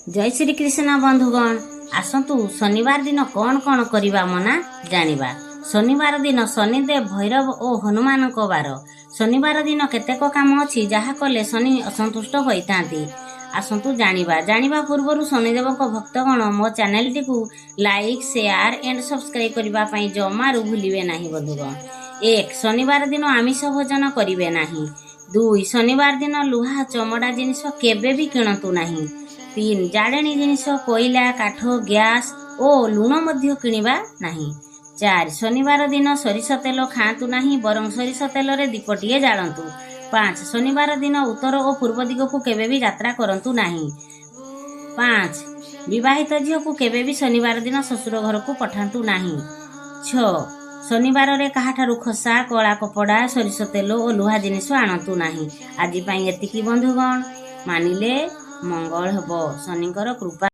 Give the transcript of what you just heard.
ଜୟ ଶ୍ରୀକୃଷ୍ଣ ବନ୍ଧୁଗଣ। ଆସନ୍ତୁ, ଶନିବାର ଦିନ କ'ଣ କ'ଣ କରିବା ମନା ଜାଣିବା। ଶନିବାର ଦିନ ଶନିଦେବ, ଭୈରବ ଓ ହନୁମାନଙ୍କ ବାର। ଶନିବାର ଦିନ କେତେକ କାମ ଅଛି, ଯାହା କଲେ ଶନି ଅସନ୍ତୁଷ୍ଟ ହୋଇଥାନ୍ତି। ଆସନ୍ତୁ ଜାଣିବା। ଜାଣିବା ପୂର୍ବରୁ ଶନିଦେବଙ୍କ ଭକ୍ତଗଣ ମୋ ଚ୍ୟାନେଲଟିକୁ ଲାଇକ୍, ସେୟାର ଆଣ୍ଡ ସବସ୍କ୍ରାଇବ କରିବା ପାଇଁ ଜମାରୁ ଭୁଲିବେ ନାହିଁ। ବନ୍ଧୁଗଣ, 1, ଶନିବାର ଦିନ ଆମିଷ ଭୋଜନ କରିବେ ନାହିଁ। 2, ଶନିବାର ଦିନ ଲୁହା, ଚମଡ଼ା ଜିନିଷ କେବେ ବି କିଣନ୍ତୁ ନାହିଁ। 3, ଜାଳେଣୀ ଜିନିଷ, କୋଇଲା, କାଠ, ଗ୍ୟାସ୍ ଓ ଲୁଣ ମଧ୍ୟ କିଣିବା ନାହିଁ। 4, ଶନିବାର ଦିନ ସୋରିଷ ତେଲ ଖାଆନ୍ତୁ ନାହିଁ, ବରଂ ସୋରିଷ ତେଲରେ ଦୀପଟିଏ ଜାଳନ୍ତୁ। 5, ଶନିବାର ଦିନ ଉତ୍ତର ଓ ପୂର୍ବ ଦିଗକୁ କେବେ ବି ଯାତ୍ରା କରନ୍ତୁ ନାହିଁ। 5, ବିବାହିତ ଝିଅକୁ କେବେ ବି ଶନିବାର ଦିନ ଶ୍ୱଶୁର ଘରକୁ ପଠାନ୍ତୁ ନାହିଁ। 6, ଶନିବାରରେ କାହାଠାରୁ ଖସା, କଳା କପଡ଼ା, ସୋରିଷ ତେଲ ଓ ଲୁହା ଜିନିଷ ଆଣନ୍ତୁ ନାହିଁ। ଆଜି ପାଇଁ ଏତିକି ବନ୍ଧୁଗଣ। ମାନିଲେ ମଙ୍ଗଳ ହେବ, ଶନିଙ୍କର କୃପା